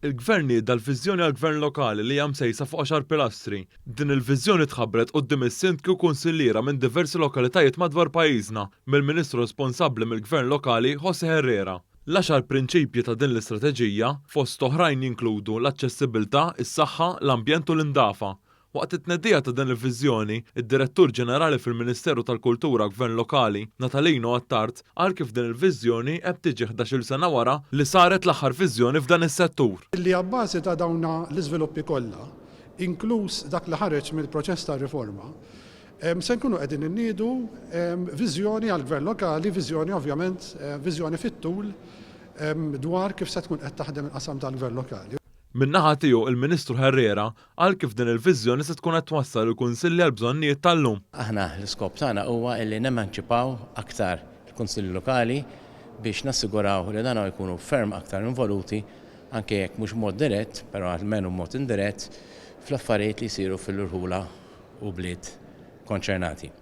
Il-Gvern nieda l-viżjoni għall-Gvern Lokali li hija msejsa fuq għaxar pilastri. Din il-viżjoni tħabbret quddiem is-Sindki u Kunsilliera minn diversi lokalitajiet madwar pajjiżna mill-Ministru responsabbli mill-Gvern Lokali José Herrera. L-għaxar prinċipji ta' din l-istrateġija, fost oħrajn jinkludu l-aċċessibilità, is-saħħa, l-ambjent u l-indafa. Waqt it-tnedija ta' din il-viżjoni, id-Direttur Ġenerali fil-Ministeru tal-Kultura u Gvern Lokali, Natalino Attard, qal kif din il-viżjoni qed tiġi 11-il sena wara li saret l-aħħar viżjoni f'dan is-settur. Li abbażi ta' dawn l-iżviluppi kollha, inkluż dak li ħareġ mill-proċess ta' riforma, se nkunu qegħdin inniedu viżjoni għall-Gvern Lokali, viżjoni ovvjament, viżjoni fit-tul dwar kif se tkun qed taħdem il-qasam tal-Gvern Lokali. Min-naħa tiegħu, il-Ministru Herrera qal kif din il-viżjoni se tkun qed twassal il-Kunsilli għall-bżonnijiet tal-lum. Aħna l-iskop tagħna huwa li nemanċipaw aktar il-Kunsilli Lokali biex nassiguraw li dan jkunu ferm aktar involuti anke jekk mhux b'mod dirett, però almenu b'mod indirett, fl-affarijiet li jsiru fil-irħula u bliet konċernati.